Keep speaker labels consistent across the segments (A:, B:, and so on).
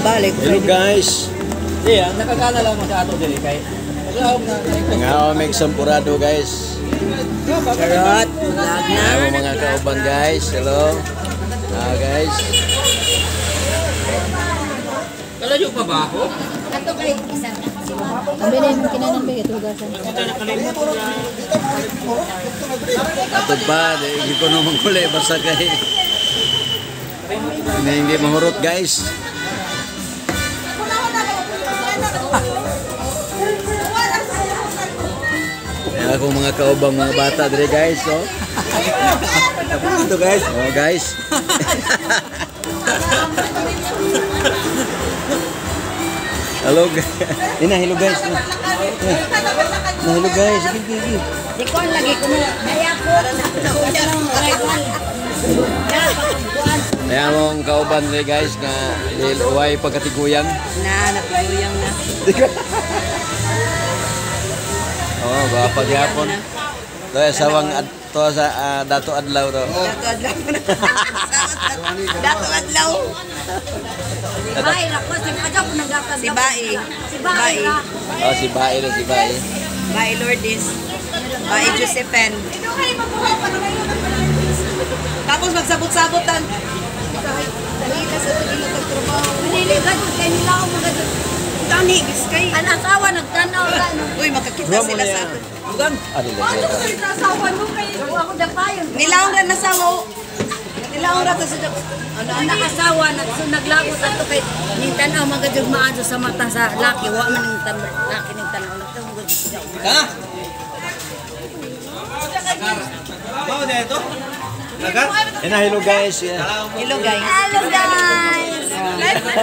A: Balik.
B: Hello, guys.
C: Di, ang nakagana lang mo sa ato diri kay Naglaog na
B: Nga make sampurado, guys.
A: Charot. Vlog na.
B: Ano mga kauban, guys. Hello. Ah, guys.
C: Kalayo pa ba ako?
D: Sabi na yung kinanan ba ito hugasan.
B: Ato pa, di ko naman kuli basta kay hindi, hindi mahurot, guys. Ayan akong mga kaubang mga bata dire, guys, oh.
A: Ito, guys.
B: Oh, guys. Hello, guys. Ina, hello, guys. Na, hello, guys. Sige, sige, sige.
D: Di ko ang lagi ko mo. Naya ko.
B: Ayan mong kauban dire, guys, nga dahil uway pagkatiguyang.
A: Na, napiguyang na.
B: Oo, oh, gwapa gyapon. To sawang ad, to sa dato adlaw to.
A: Dato adlaw na. Dato adlaw.
D: Bae ra ko si Pajaw ko nagdatag.
A: Si Bae.
D: Si Bae ra.
B: Oh, si Bae na si Bae.
A: Bae Lourdes. Bae Josephine. Tapos magsabot-sabotan. Dahil sa tagilot ang trabaho.
D: Dili ka kay nila ako mga
A: Dani, giskay.
D: Ang asawa nagtanaw ra no.
A: Uy, makakita sila sa ato.
B: Ano lagi ito?
D: Asawa mo kay ako dapayon.
A: Nilaong ra na sawo. Nilaong ra to sa
D: Ano ang asawa naglabot ato kay ning tan-aw mga jud maadyo sa mata sa laki wa man ning tan laki ning tan-aw nagtanaw gud.
C: Ha? Mao na ito? Lagat?
B: Ina, hello, guys. Yeah.
A: Hello, guys.
D: Hello, guys.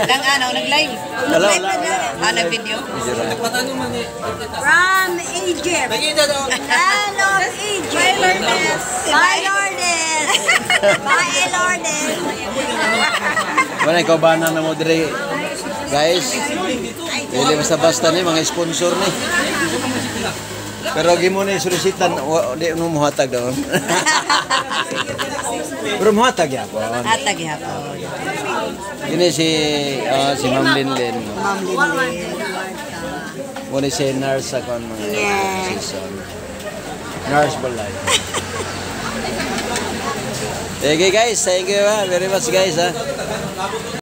A: Lang ano, nag-live.
B: Wala, wala, wala.
A: Ah, nag-video.
B: Video ra.
C: Patanong man ni.
D: From Egypt.
C: Nakita daw.
D: Land of Egypt.
A: Bye, Lourdes.
D: Bye, Lourdes. Bye, Lourdes.
B: Wala kaubanan na mo dire. Guys. Dili basta basta ni mga sponsor ni. Pero gimo ni solicitan di mo muhatag daw. Pero muhatag yapon.
A: Hatag yapon.
B: Kini si si Ma'am Linlin.
A: Ma'am Linlin.
B: Mo ni si nurse sa kon mga season. Nurse balay. Thank you, guys. Thank you very much, guys. Ha.